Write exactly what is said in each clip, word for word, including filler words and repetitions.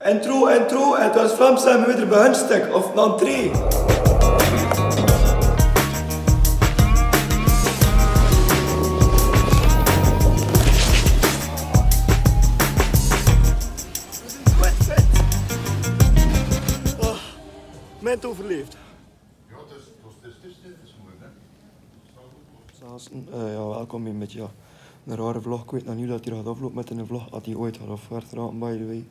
Intro, intro, en 't waor Vlaams en me weder bie hun stik of 'n entree. Oh, moment overleefd. Gasten, eh, jao, welkom bie 'n bietje, jao, 'ne raore vlog. Ik weit nog neet wie dat 't hie geit afloupe mit 'ne vlog, es die ooit geit verder, by the way.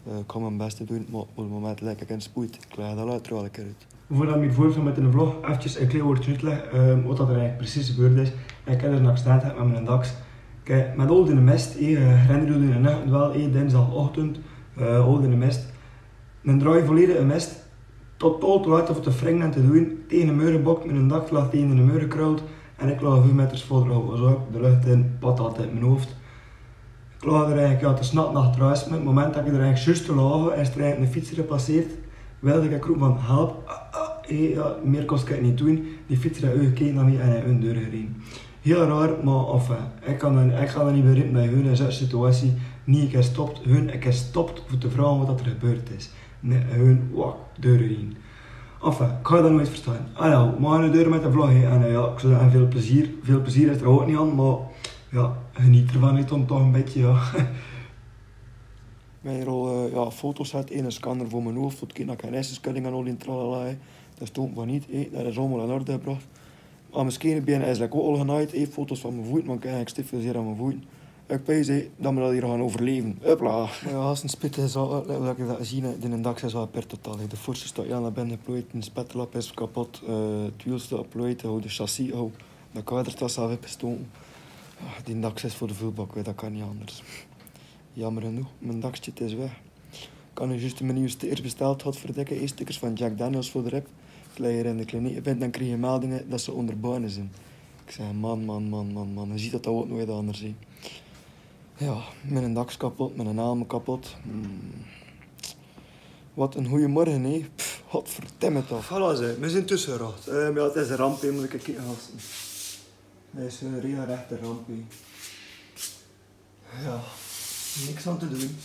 Eh, ik gaon mien bes doon, mer op 't moment lik ik in spoed. Ik lèk dat later waal 'ne kier oet. Veurdat ik veurtgao mit 'ne vlog, efkes 'n klein wäördje oetleg, eh, waat dat eigelik precies gebeurd is. Ik kin d'r nog staon mit miene daks. Kiek, mit al dae mist, eh, herinner geer uch nog waal, eh, dinsdagochtend, eh, al dae mist. Miene draoi volledig in mist. Totaal te laat veur te wringe en te doen. Tege de mure bok, miene dak laog tege de mure gekruuld. En ik laog vief meter veur de houw. Zo, de lucht in, pad altied in mien hoof. Ik laog d'r eigelik, jao, te snap nao achteren. Mer 't moment dat ik d'r eigelik zjus laog en straks 'ne fietser passeert, wèl ik rope van: "Help." Ah, ah, eh, jao, mieë kós ik neet doen. Dae fietser haet oetgekeke nao mich en haet d'r deur gereden. Hiel raor, mer enfin, ik kin d'r, ik kin d'r neet bie rin, mer hun in zoe'n situatie, neet gestop, hun, ik gestop veur te vraoge waat dat d'r gebeurd is. Nae, hun, wak, deur in. Enfin, ik kin dat noeats verstaon. Allee, mer 'ne deur mit de vlog, hè. En, eh, jao, ik zou zègke, väöl plezeer, väöl plezeer is d'r ouch neet aan, mer jao, geneet d'rvan, lik 't toch 'n bietje, jao. Mer al, eh, jao, foto's haet in 'ne scanner veur mien hoof, tot kiek nao N S-scanning en al die tralala, hè. Dat stóng van neet, hè. Dat is allemaol in orde gebrach. Mer mien knieën bie eigelik ouch al genaajd, hè. Foto's van mien voot, want ik krijg stief veel zeer aan mien voot. Ik peins, hè, dat me dat hie gaon euverleve. Hupla. Mer jao, es 'ne spit is al, eh, dat ik dat zeen, hè, dae daks is al per totaal, hè. De veursjte staot hiel nao binne geplooid, 'ne spetlap is kepot, eh, 't wiel staot geplooid, hou de chassis, hou. De kader staot zelf op stonk. Ah, dae daks is veur de vuilbak, hè, dat kin neet anders. Jaomer genóg, mien dakske is weg. Ik kin noe zjus mien nieje stickers bestèlle, godverdikke, eh, stickers van Jack Daniels veur de rep. Ik lik hie in de kliniek, ik vin, dan krieg ik meldinge dat ze ónger behandeling zeen. Ik zèk: man, man, man, man, man, geer zeet dat dat ouch noeats anders is. Jao, miene daks kepot, miene helm kepot. Hmm. Waat 'ne goojemorge, hè. Pff, godverdomme toch. Voilà, ze, me zeen tösse geraak. Eh, jao, 't is 'ne ramp, hè, mót ik kieke. 't Is 'ne regelrechte ramp, hè. Jao, niks aan te doen.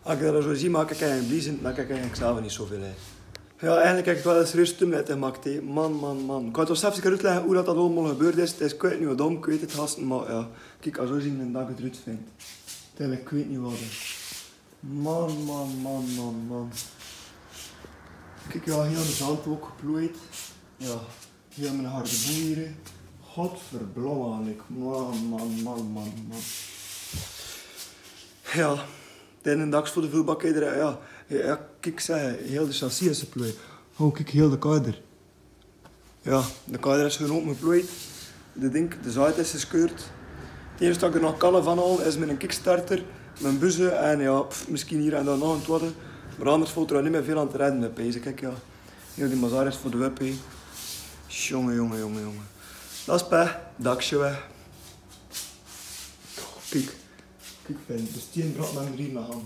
Es ik dat zo zie, maak ik eigelik blie zeen, maak ik eigelik zelf neet zoväöl oet. Jao, eigelik höb ik 't waal ins serieus te mèt gemaak, hè. Man, man, man. Ik gaon 't zelfs neet oetlègke wie dat dat allemaol gebeurd is. 't Is, ik weit neet waorom, ik weit 't haos neet, mer jao. Kiek, es geer zo zeen, dae dak 't eruut vin. Terwijl ik weit neet waat. Man, man, man, man, man. Kiek, jao, hiel de zand ouch geplooid. Jao. Hiel miene harde boel hie. Godverdomme, Alek. Man, man, man, man, man. Jao, dae daks veur de vuilbak, hè, jao. Jao, kiek, ze, hiel de chassis is geplooid. Oh, kiek, hiel de kader. Jao, de kader is genóg geplooid. De dink, de zaet is gescheurd. 't Enigste dat ik d'r nog kan van haole is miene kickstarter, miene buzze en jao, pff, misschien hie en dao nog 'n twiede. Mer anders vèlt d'r neet mie väöl aan te redde, peins ik, jao. Hiel die mazarie is veur de wip, hè. Jonge, jonge, jonge, jonge. Dat is pech, dakske weg. Kiek, kiek, vin, de stien brandt lang d'r hie nao aan.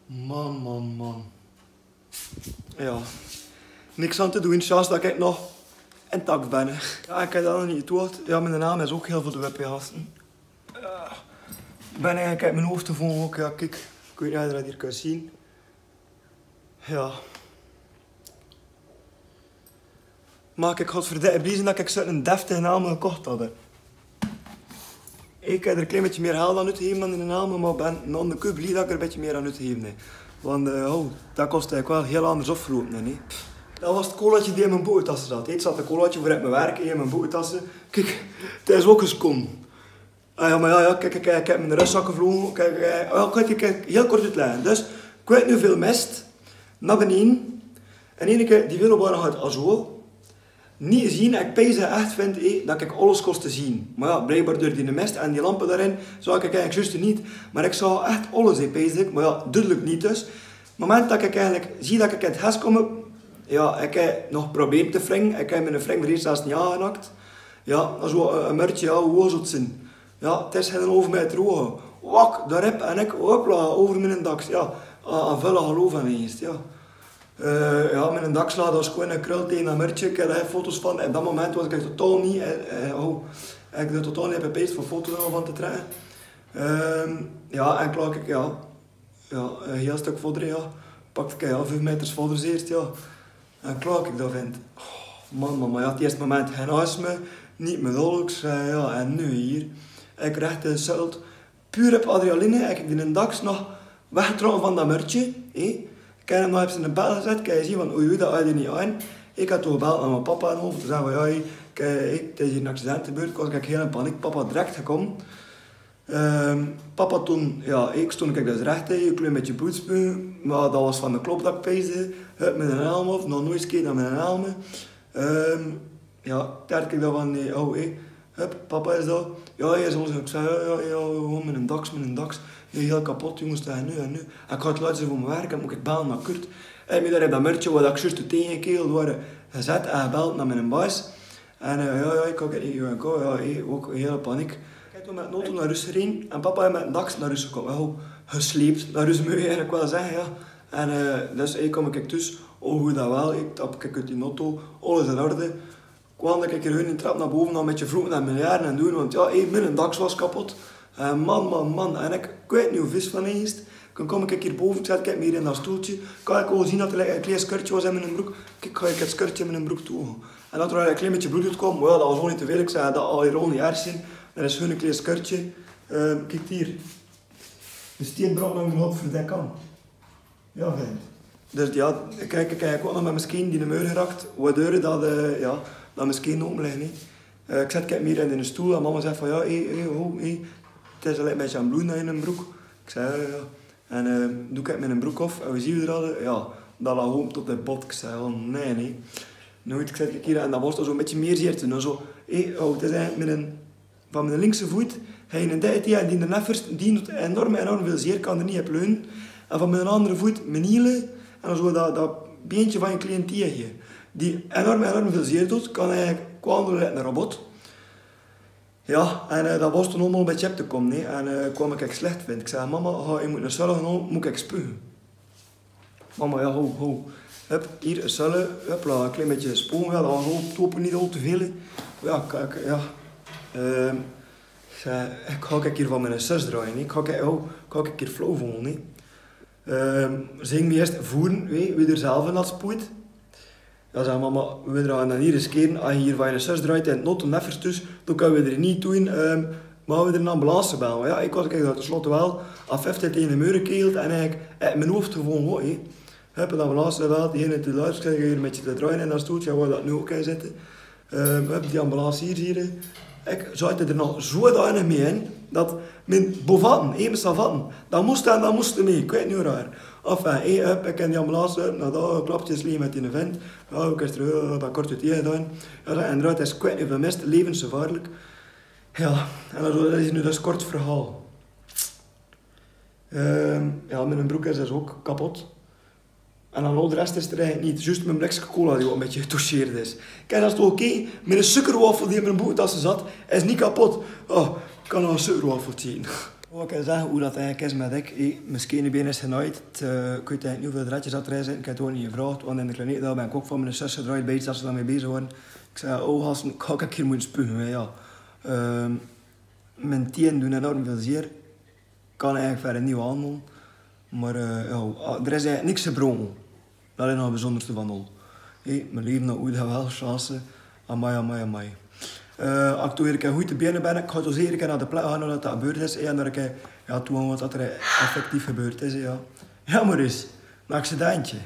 Man, man, man. Jao. Niks aan te doen, chance dat ik nog intact bèn. Jao, ik höb dat nog neet getoeld. Jao, miene helm is ouch hiel veur de wip, gasten. Jao. Ik bèn eigelik oet mien hoof te voele ouch, jao, kiek. Ik weit neet of geer dat hie kint zeen. Jao. Mer ik, godverdomme, blie zeen dat ik zoe'n deftige helm gekoch höb, hè. Ik höb d'r e klein bietje mieë geld aan oetgegaeve dan in d'n helm, mer bèn noe de koop blie dat ik d'r e bietje mieë aan oetgegaeve, hè. Want, eh, oh, dat kós eigelik waal hiel anders opgeloupe, hè. Dat waor 't colaatje die in mien boetetas zaot. Hie zaot 't colaatje veur oet mien werk in mien boetetas. Kiek, 't is ouch ins kóm. Ah jao, mer jao, jao, kiek, kiek, kiek, kiek, miene rögzak gevloge. Kiek, kiek, oh, kiek, kiek, kiek, hiel kort oetlègke. Dus, ik weit neet wieväöl mist. Nao beneje. En enige die wille ware had azo. Neet zeen, ik peins ech, vin ik, dat ik alles kós zeen. Mer jao, blijkbaar door die mist en die lampe dao-in, zaog ik eigelik zjus neet. Mer ik zaog ech alles, hè, peins ik. Mer jao, dudelik neet dus. 't Moment dat ik eigelik zie dat ik in 't hes kóm, jao, ik höb nog probleem te wringe. Ik höb miene wring veur 't ieërs zelfs neet aangehaok. Jao, dat is waal, eh, e mörtje, jao, wie zól 't zeen? Jao, 't is 'n haof meter hoog. Wak, dao rep en ik, hopla, euver miene daks. Jao, eh, en vulle geloof en ieërs, jao. Eh, jao, miene daks laog, dat is gewoon 'n krul tege dat mörtje. Ik höb dao foto's van. Op dat moment waas ik ech totaal neet, eh, eh, oh, ik höb d'r totaal neet bie gewees veur foto's van te trèkke. Ehm, jao, en klaor, ik, jao. Ja, eh, hiel stök verder, ja. Pak ik, ja, vief meters verder zeer, ja. En klaar ik dao, vent. Oh, man, man, man, ja, 't ierste moment, hae naast mich, neet mie dol, ik zag, ja, en noe hie? Ik rech in 't zelt, puur op adrenaline, ik, ik dien daks nog weggetrokke van dat mörtje, hè. Ik heb 'm nog effe in de bel gezat, ik zag van, oei, oei, dat haet d'r neet aan. Ik had toen gebeld nao mien papa en ov, toen zag hae van, ja, ik, eh, ik, 't is hie 'n accident gebeurd, ik waor, ik hiel in paniek, papa direct gekome. Ehm, papa toen, ja, ik stond, ik dus rech, hè, e klein bietje bloed spuge, maar dat waor van de klop dat ik peesde, hup, mien helm aof, nog noeits gekeke nao mien helm. Ehm, ja, dao ik dao van, nee, oh, hè, hup, papa is dao. Ja, hie is al, ik zag, ja, ja, ja, gewoon mien daks, mien daks. Nee, hiel kapot, jonges, dat en noe, en noe. Ik had 't luid veur mien werk, en moest ik belle nao Kurt. En mie dao op dat mörtje, wao dat ik zjus taengegekegeld waor, gezat en gebeld nao mien baas. En, eh, ja, ja, ik kan 't neet, ja, ik kan, ja, ik, ouk hiel paniek. Ik heb toen mien auto nao hoes gereden en papa is mien daks nao hoes gekome. Wel, gesleept nao hoes, mot ik eigelik wel zegge, ja. En, eh, dus, eh, kom ik dus, oh, wie dat wel, ik stap, ik oet dien auto, alles in orde. Kwaam ik hie hun in trap nao bove, nog e bietje vloeke en miljare en doen, want ja, eh, mien daks waor kapot. Eh, man, man, man. En ik, ik weit neet wie vies van ierst. Toen kom ik hie bove, ik zat, ik heb mie hie in dat stoeltje. Kan ik wel zien dat d'r e klein skeurtje waor in mien brook. Kiek, hae, ik heb 't skeurtje in mien brook toe. En dat d'r e klein bietje bloed oetkaom, maar ja, dat waor gewoen neet te väöl. Ik zag, dat zal hie neet erg zien. Dat is gewoen e klein skeurtje. Ehm, kiek hie. Dus die brok nog 'n hoop verdekking. Ja, vent. Dus ja, ik, ik, ik, ik waor nog mit mien skin dien meur gerakt, waordeur dat, eh, ja, dat mien skin opleg, hè. Eh, ik zat, ik heb mie hie in de stoel en mama zag van, ja, eh, eh, oh, eh, 't is al e bietje aan 't bloede in dien brook. Ik zag, ja, ja, ja. En, eh, doon ik mien brook aof en wie zien we d'r al, ja, dat laog gewoon tot de bot. Ik zag, oh, nee, nee. Noe, ik zat, kiek hie, en dat waor toch zoe'n bietje mie zeer te doen, zo, eh, oh, 't is eigelik mien van mien linkse voet, hae in de dichte, ja, dien neffers, dien doot enorm, enorm väöl zeer, kan d'r neet op leune. En van mien andere voet, mien hiel, en dan zo dat, dat beintje van mien klein teentje, die enorm, enorm väöl zeer doot, kan eigelik kwaal doon, lik 'ne robot. Ja, en, eh, dat waor toen allemaol e bietje op te kome, hè. En, eh, kwaam ik ech slech, vent. Ik zag, mama, oh, ik mot nao 't zelt, dan mot ik spuge. Mama, ja, ho, ho. Hup, hie, e zelt, hupla, e klein bietje spuge, ja, dat waor neet al te väöl, hè. Ja, kiek, ja. Ehm, ze, ik gaon hie van mien zus draoje, hè. Ik gaon hie, ho, ik gaon hie flauw vole, hè. Ehm, ze hing mie ierst veur, wee, wie d'r zelf in had spoed. Ja, zag mama, we d'r dan hie riskere, as hie hie van mien zus draoje en 't noot en neffers dus, dan kan we d'r neet toe, ehm, maar we d'r 'n ambulance belle. Ja, ik waor, kiek, dat ten slotte wel, af vijftien tegen de meur gekegeld en eigelik, eh, mien hoof gewoon, hoor, hè. Hup, 'n ambulance gebeld, hie in de luiers, ik zag, hie e bietje te draoje en dat stoeltje, ja, wou dat noe ouk inzette. Ehm, hup, die ambulance hie, hie, hè. Ik zaot d'r nog zoedanig mie in, dat mien bevatten, hè, mien savatten, dat mos dan, dat mos mie, ik weit neet raar. Enfin, eh, hup, ik in die ambulance, hup, nao dao, klapjes lee mit dien vent. Ja, ik is d'r, eh, dat kort oet hie dan. Ja, dat, en d'r is, ik weit neet hoeväöl mis, levensgevaarlik. Ja, en dat, dat is noe dat kort verhaal. Ehm, ja, mien brook is dus ouk kapot. En dan al de rest is d'r eigelik neet. Zjus mien blikske cola die waal e bietje getoucheerd is. Kiek, dat is toch oké. Mien sukkerwaffel die in mien boeketas zat, is neet kapot. Oh, ik kan nog e sukkerwaffel eten. Wou ik zègke, wie dat eigelik is mit, ik, eh, mien skinebeen is genaajd. Eh, ik weit eigelik neet hoeväöl draadjes dat d'r zeen. Ik heb 't ouk neet gevraog, want in de kliniek dao bin ik ouk van mien zus gedraojd, bie iets dat ze dao mit bezig waore. Ik zag, oh, haos, ik gaon hie mos spuge, ja. Ehm, mien tieën doen enorm väöl zeer. Kan eigelik wiejer neet wandele. Maar, eh, ja, ah, d'r is eigelik niks te bronge. Dat is nog 't bezunderste van al. Hè, mien leven nog oet, dat waal, chance. Amai, amai, amai. Eh, as ik toen weer 'ne kier good te bene bin, ik gaon toch zeker 'ne kier nao de plek gaon wao dat dat gebeurd is, hè, en dat ik, eh, ja, toegaon wat dat d'r effectief gebeurd is, hè, ja. Ja, Maurice, 'n accidentje.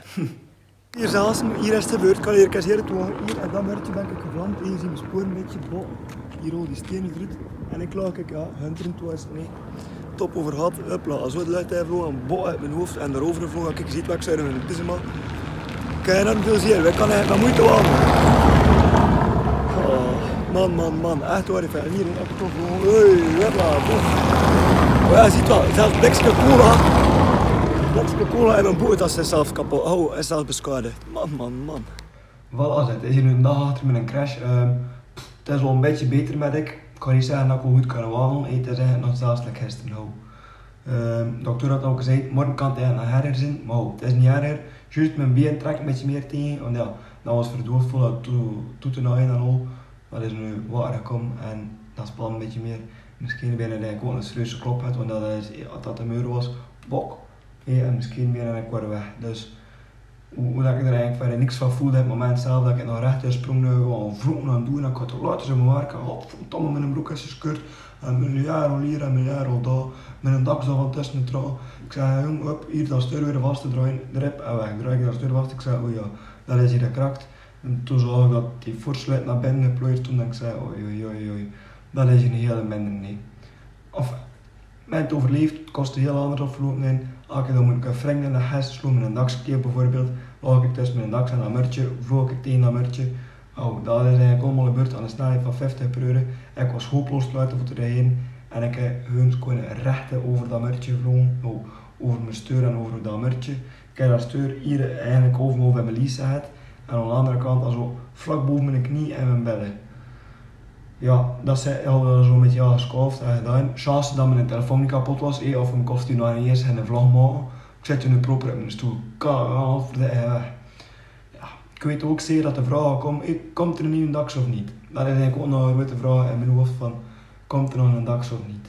Hie zelfs, hie is 't gebeurd, ik kan hie 'ne kier zien, toen, hie in dat mörtje bin ik gevlamd, hie zien mien spoor e bietje, boh, hie al die stene d'roet. En ik lag, ik, ja, hunter, toen is 't neet top euver gehad, hupla, zoe de lucht in gevloge en boh, oet mien hoof en d'r euver gevloge, kiek, geer zeet wat ik zag, mien pyjama. Kiek, dat doon ze, we kinne, dat mot toch waal. Oh, man, man, man, ech waor, ik vin hie 'n auto gevloge, hey, hupla, boh. Ja, zeet waal, zelfs blikske cola, blikske cola in mien boeketas is zelfs kapot, oh, is zelfs beschadigd. Man, man, man. Wel, as 't is, hie 'nen daag achter mien crash, ehm, 't is al e bietje beter mit, ik kan neet zègke dat ik al good kan wandele, hè, 't is eigelik nog 'tzelfde as gister, ho. Ehm, dokter had ouk gezag, morge kan 't eigelik nog erger zien, maar ho, 't is neet erger. Zjus mien been trek e bietje mie taenge, want ja, dat waor verdoofd, vol dat toe, toe te naaie en al. Dat is noe waal gekome en dat span e bietje mie. Misschien bin ik eigelik ouk 'ne serieuze klop gehad, want dat is, as dat de meur waor, bok. En misschien weer ik weer weg. Dus hoe, hoe dat ik d'r eigelik wiejer niks van voelde op 't moment zelf, dat ik nog rech sprong, eh, gewoon vloeken aan 't doen, dat ik had te laat is in mien werk, godverdomme, mien broek is gescheurd, en mien jaor al hie, en mien jaor al dao, mien dak is al van tösse trao. Ik zag: "Jong, hup, hie dat steur weer vas te draoje, drip en weg." Draoje ik dat steur vas, ik zag: "O jao, dat is hie de krakt." En toen zaog ik dat die fors leit nao binne geplooid stond en ik zag: "Oei, oei, oei, oei, dat is 'ne hele minder, nee." Of, mien overleef, 't kos hiel anders afgeloupe. En ik had dan moete 'ne vreng in de hest sloeën, mien dak scheef bieveurbeeld, laog ik tösse mien dak en dat murtje, vloog ik tege dat murtje. O, dat is eigelik allemaol gebeurd aan 'n snelheid van vijftig per uur. Ik was hopeloos te laat veur te rijje. En ik, eh, hun gewoon recht euver dat murtje gevloge, o, euver mien steur en euver dat murtje. Ik had dat steur hie eigelik half en half in mien lies gehad. En aan de andere kant, also, vlak bove mien knie en mien belle. Jao, dat ze hadde zo'n bietje, jao, geschaofd en gedaon. Chance dat mien telefoon neet kapot was, eh, of mien kos die nog neet eers in de vlag maakde. Ik zat nu proper op mien stoel. Ka-, of de, eh, jao, ik weet ouch zeker dat de vraog kaom: "Eh, kump d'r 'ne nieje daks of neet?" Dat is eigelik ouch nog 'n groete vraog in mien hoof van: "Kump d'r nog 'ne daks of neet?"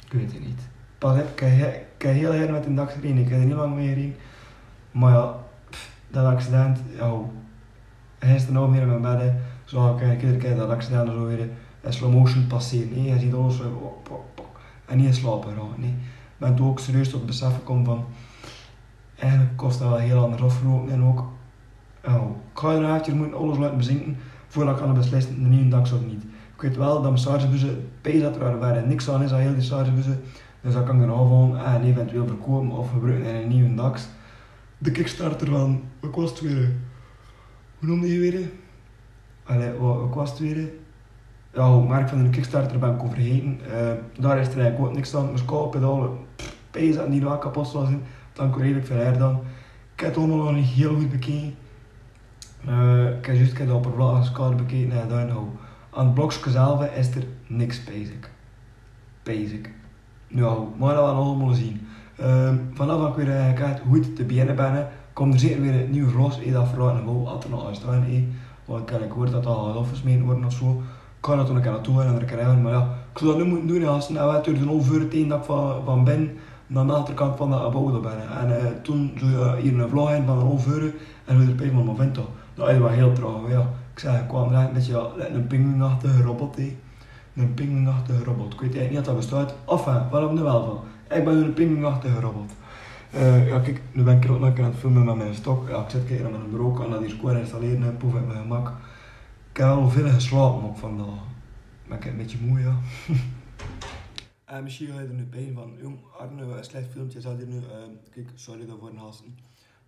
Ik weet 't neet. Pas op, ik, ik, ik hiel gaer mien daks gereden. Ik had d'r neet lang mie gereden. Mer jao, pff, dat accident, jao. Hae is d'r noe mie in mien bedde. Zoe, ik, ik, ik, dat accident zoe weer in slow motion passere, nee. Hae zuut alles zoe, pok, pok, pok. En neet in slaop geraoke, nee. Bön toen ouch serieus tot 't besef gekómme van, eigelik kos dat waal hiel anders afgeloupe en ouch, oh, ik gaon hie efkes moete alles laote bezinke veurdat ik kan beslisse of 'ne nieje daks of neet. Ik weet waal dat mien sargebuze, pees dat d'r waal niks aan is aan hiel die sargebuze. Dus dat kan ik dan aafhaole en eventueel verkoupe of gebruke in 'ne nieje daks. De Kickstarter van, wat kos 't weer? Wie neumde die weer? Allee, wat, wat kos 't weer? Jao, 't merk van de Kickstarter bön ik euvergete. Eh, dao is d'r eigelik ouch niks aan. Mien schaafpedale, pff, pees dat die waal kapot zouwe zeen. Dan kan ik redelik väöl herrie dan. Ik höb 't allemaol nog neet hiel good bekeke. Eh, ik höb zjus, ik höb de oppervlakkige schade bekeke en dan, oh, aan 't blokske zelf is d'r niks, pees ik. Pees ik. Jao, mer dat waal allemaol zeen. Ehm, vanaaf dat ik weer, eh, kijk, wie 't te beginne bön, kómme d'r zeker weer nuuj vlogs, eh, dat verhaol en woo, wat d'r nog alles draoje, eh. Want kijk, ik huur dat d'r al gesmete weurt of zoe. Ik gaon dat dan 'ne kier nao toe en 'ne kier nao, mer jao, ik zou dat noe moete doen, jao, es 't noe weer duurt 'n half oor, tien daag van, van binne nao de achterkant van dat gebouw dao binne. En, eh, toen zoe, eh, hie 'ne vlog in van 'n half oor en wie d'r pees van Movento. Dat is waal hiel traog, jao. Ik zag, ik kwaam d'r ein bietje, jao, lik 'ne pinguïnachtige robot, eh. 'Ne pinguïnachtige robot. Ik weet eigelik neet of dat bestaot. Enfin, vanaaf noe waal van. Ik bön 'ne pinguïnachtige robot. Eh, jao, kiek, noe bön ik hie ouch nog 'ne kier aan 't filme mit miene stok. Jao, ik zit hie nao miene brook en dat is gewoon installere, eh, poef op mien gemak. Ik höb waal väöl geslaope ouch vandaag. Mer ik bön 'n bietje moe, jao. Eh, mesjien höb geer d'r noe pein van, jóng, Arne, wat 'n slech filmke, zaot geer noe, eh, kiek, sorry daoveur, gasten.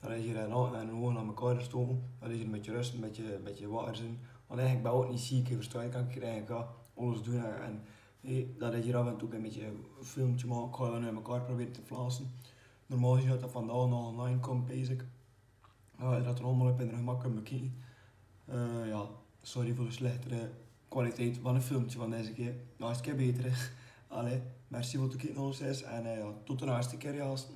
Dan is hie, eh, nao, en gewoon aan mekaar stoon. Dan is hie 'n bietje rös, 'n bietje, 'n bietje wakker zeen. Want eigelik bön ik ouch neet ziek, verstaot geer, kan ik hie eigelik alles doen. En, eh, dat is hie aaf en toe 'n bietje 'n filmke make, gewoon aan mekaar probere te flasse. Normaal gezeen zou dat vandaag nog online kómme, pees ik. Eh, dat d'r allemaol op en gemak kómme bekieke. Eh, jao, sorry veur de slechtere kwaliteit van 't filmke van deze kier. Nao, 't geit beter. Allee, merci veur 't kieke, alles is. En, eh, jao, tot de naaste kier, jao, gasten.